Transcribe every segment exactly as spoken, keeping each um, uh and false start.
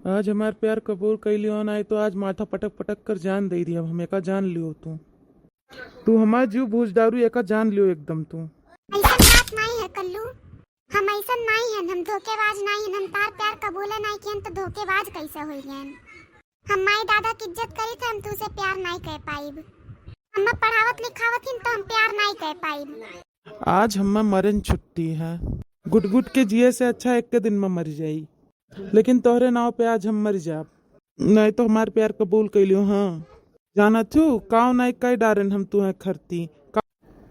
आज हमार प्यार कबूल कइ लियो, नाहीं तो आज माथा पटक पटक कर जान दइ दिया, हम एका जान लियो तू। तू हमार जीव भूज डारू, एका जान लियो एकदम तू। अइसन बात नाहीं है कल्लू, हम अइसन नाहीं हन, हम धोखेबाज नाहीं हन, हम तार प्यार कबूले नाहीं कियन तो धोखेबाज कइसे होइ गयन? हम माई दादा की इज्जत करी थे, हम तू से प्यार नाहीं कइ पाइब। अम्मा पढ़ावत लिखावत हिन तो हम प्यार नाहीं कइ पाइब। आज हम्मा मरेन छुट्टी है। घुट घुट के जिए से अच्छा एक के दिन में मर जाई। लेकिन तोहरे नाव पे आज हम मर जाब। नाहीं तो हमार प्यार कबूल कइ लियो, हाँ। जानत हू, काव नाहीं कइ डारेन हम तुहें खरती। का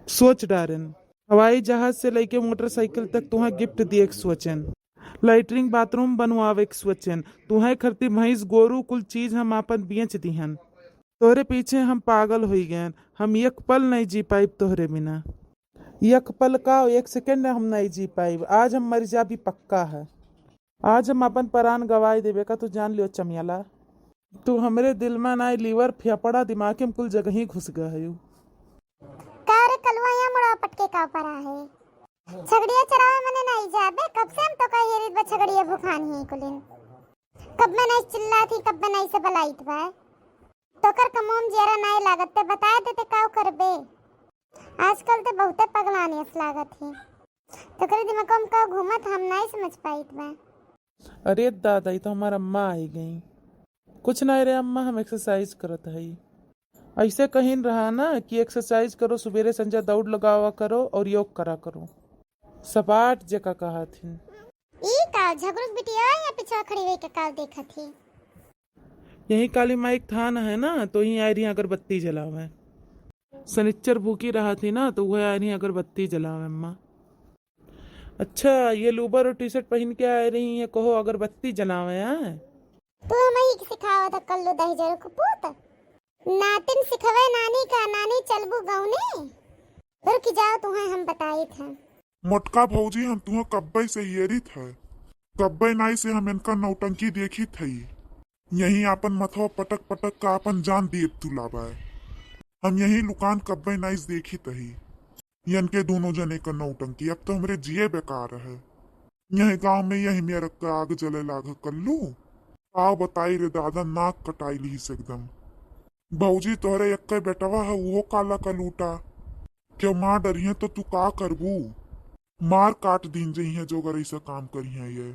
सोच डारेन। हवाई जहाज से लइके मोटरसाइकिल तक तुहें गिफ्ट दिए के सोचेन। लैट्रिन बाथरूम बनवावे के सोचेन। तुहें खरती भैंस गोरू कुल चीज हम आपन बेच दिहन। तोहरे पीछे हम पागल होइ गयन। हम एक पल नाहीं जी पाइब तोहरे बिना। एक पल का, एक सेकंड हम नाहीं जी पाइब। आज हम मर जाबी पक्का है। आज हम अपन परान गवाई देबे का, तू जान लियो चमियाला। तू हमरे दिल में नाहीं, लीवर, फेफड़ा, दिमाग में कुल जगह ही घुस गए हयू। का रे कलुआ, यहाँ मुड़ा पटके का परा है? छगड़िया चरावे मने नाहीं जाबे, कब से हम तो कह हेरित बा छगड़िया भुखान ही कुलिन। कब में नाहीं चिल्लात ही, कब में नाहीं से बलाइत बा। तोकर कमोम जियरा नाहीं लागत, ते बताए दे ते काव करबे। आजकल ते बहुते पगलान यस लागत ही। तोकरे दिमाग में का घूमत हम नाहीं समझ पाइत बा। अरे दादा, ई तो हमार अम्मा आई गई। कुछ नाहीं रे अम्मा, हम एक्सरसाइज करत हई। अइसे कहिन रहा ना कि एक्सरसाइज करो, सुबेरे संझा दौड़ लगावा करो और योग करा करो। सपाट जेका कहत हिन। ई का झगड़ू के बिटिया यहाँ पीछे खड़ी होई के का देखत ही? यही काली माई के थान है ना, तो यहीं आए रही अगरबत्ती जलावे। सनिच्चर भूखी रहत ही ना, तो वह आए रही अगरबत्ती जलावे अम्मा। अच्छा, ये लोअर और टी शर्ट पहिन के आए रही है, कहो अगरबत्ती जलावे हैं? तू हमही के सिखावत ह कल्लू दहिजर के पूत। नातिन सिखवे नानी का, नानी चलबू गौने? रुकि जाओ, तुहें हम बताइत हैं। मोटका भौजी, हम तुहें कब्बे से हेरित है, कब्बे नाई से हम इनका नौटंकी देखित हई। यहीं आपन मथवा पटक पटक का आपन जान दिए तुलाबा है। हम यहीं लुकान कब्बे नाई से देखित हई। यनके दोनों जने का नौटंकी, अब तो हमरे जिए बेकार है। यह गांव में यही मेरक का आग जले लाग कल्लू। का बताई रे दादा, नाक कटाई लीस एकदम। भौजी तोहरे एक्के बेटवा है, उहो काला कलूटा। क्यों मार डरिहे तो तू का करबू? मार काट दीन जइहे जो अगर ऐसा काम करिहे ये।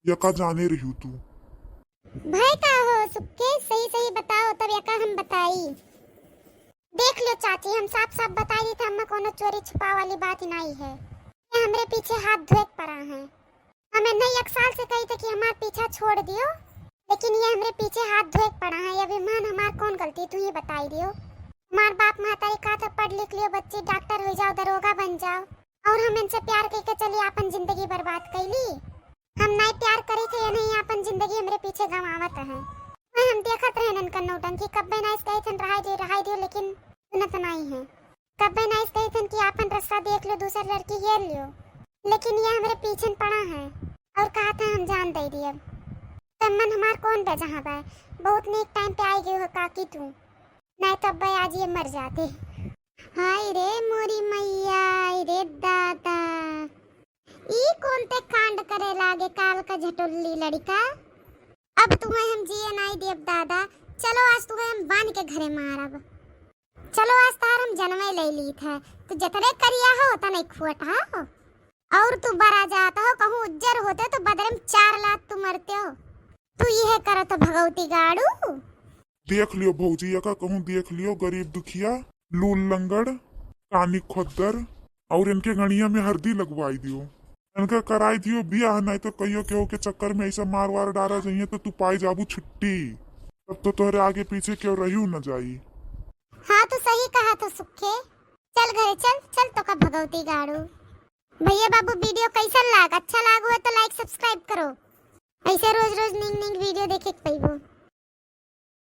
यका जाने रहियो तू। भाई का हो सुक्के, सही सही बताओ तब यका हम बताई। देख लो चाची, हम साफ साफ बताई दी थे, हमें कोनो चोरी छुपा वाली बात ही नहीं है। ये हमरे पीछे हाथ धोए के पड़ा है। हम इन्हें एक साल से कही थे कि हमार पीछा छोड़ दियो, लेकिन ये हमरे पीछे हाथ धोए के पड़ा है। ये अभिमान हमार कौन गलती, तू ही बताई दियो। हमार बाप महतारी कहा था पढ़ लिख लियो बच्ची, डॉक्टर हो जाओ, दरोगा बन जाओ, और हम इनसे प्यार कइके चली आपन जिंदगी बर्बाद कइली। हम नाई प्यार करी थे, ये नहीं आपन जिंदगी हमरे पीछे गंवावत है। वह हम देखत रहे इनका नौटंकी, कब्बे नाइस कही थे रहाई दियो, रहाई दियो, लेकिन सुनत नाई है। कब्बे नाइस कही थे कि आपन रास्ता देख लो, दूसर लड़की हेर लियो, लेकिन ये हमरे पीछे पड़ा है और कहा था हम जान दे दिए। तो मन हमार कौन बे जहाँ बे, बहुत नीक टाइम पे आई गई हो काकी तू, नाई तो अब्बे आज ये मर जाते। हाय रे मोरी मैया, हाय रे दादा, ई कौन ते कांड करे लागे काल का झटुल्ली लड़िका। अब तुम्हें हम जिए नाई देब दादा, चलो आज तुम्हें हम बांध के घरे मारब। चलो आज तार हम जनमे ले ली थे, तू जतने करिया हो तने खोट हो, और तू बरा जात हो, कहूँ उज्जर होते तो बदरे में चार लात तू मरते हो। तू यह करत हो भगवती गाड़ू। देख लियो भौजी, यका कहूँ देख लियो, गरीब दुखिया, लूल लंगड़, कानी खोद्दर, और इनके गणिया में हरदी लगवाई दियो, इनका कराई दियो बियाह, नहीं तो कहियो केहू के चक्कर में ऐसा मार वार डारा जाइए तो तू पाई जाबू छुट्टी, तब तो तोहरे आगे पीछे केहू रहियो न जाई। हाँ, तू सही कहा था सुखे, चल घरे चल, चल तो का भगवती गाड़ू। भैया बाबू, वीडियो कैसन लाग? अच्छा लाग हुआ तो लाइक सब्सक्राइब करो, ऐसे रोज रोज नीक नीक वीडियो देखे के पैबो।